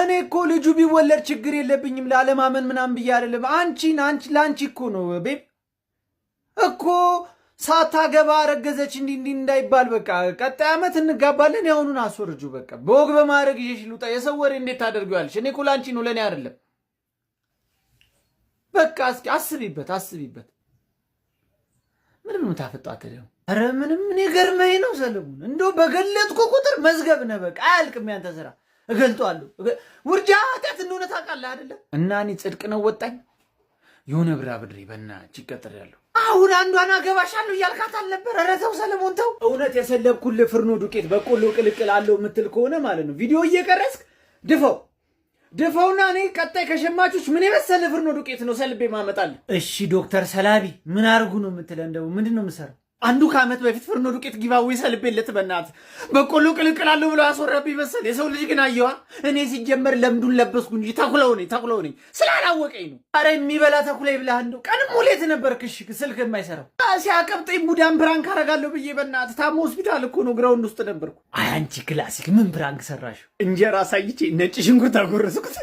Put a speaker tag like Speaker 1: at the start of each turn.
Speaker 1: እኔ እኮ ልጁ ቢወለድ ችግር የለብኝም፣ ላለማመን ምናምን ብዬ አይደለም። አንቺን አንቺ ለአንቺ እኮ ነው babe እኮ፣ ሳታገባ ረገዘች እንዲህ እንዲህ እንዳይባል። በቃ ቀጣይ ዓመት እንጋባለን። ያሁኑን አስወርጁ። በቃ በወግ በማድረግ ይዤሽ ልውጣ። የሰው ወሬ እንዴት ታደርጊዋለሽ? እኔ እኮ ለአንቺ ነው፣ ለእኔ አይደለም። በቃ እስኪ አስቢበት፣ አስቢበት። ምንም የምታፈጧት ደግሞ፣ ኧረ ምንም። እኔ ገርመኝ ነው ሰለሞን፣ እንደው በገለጥኩ ቁጥር መዝገብ ነህ። በቃ አያልቅም ያንተ ስራ። እገልጠዋለሁ። ውርጃ ኃጢአት እንደሆነ ታውቃለህ አይደለም? እና እኔ ጽድቅ ነው ወጣኝ። የሆነ ብር አበድሬ በእናትህ ይቀጥራለሁ። አሁን አንዷን አገባሻለሁ እያልካት አልነበር? ኧረ ተው ሰለሞን ተው። እውነት የሰለብኩልህ ፍርኖ ዱቄት በቆሎ ቅልቅል አለው የምትል ከሆነ ማለት ነው ቪዲዮ እየቀረጽክ ድፈው ድፈውና እኔ ቀጣይ ከሸማቾች ምን የመሰለ ፍርኖ ዱቄት ነው ሰልቤ ማመጣልህ። እሺ ዶክተር ሰላቢ፣ ምን አርጉ ነው የምትለን? ደግሞ ምንድን ነው የምሰራው? አንዱ ከዓመት በፊት ፍርኖ ዱቄት giveaway ሰልቤለት በእናትህ በቆሎ ቅልቅል አለው ብሎ ያስወራብኝ መሰል። የሰው ልጅ ግን አየዋ። እኔ ሲጀመር ለምዱን ለበስኩ እንጂ ተኩለው ነኝ፣ ተኩለው ነኝ፣ ስላላወቀኝ ነው። አረ የሚበላ ተኩላ ይብላህ። እንደው ቀንም ሙሌት ነበርክ። እሺ ስልክ የማይሰራው ሲያቀብጠኝ ቡዳን prank አረጋለሁ ብዬ በእናትህ ታሞ ሆስፒታል እኮ ነው፣ ground ውስጥ ነበርኩ። አይ አንቺ classic፣ ምን prank ሰራሽ? እንጀራ አሳይቼ ነጭ ሽንኩርት አጎረስኩት።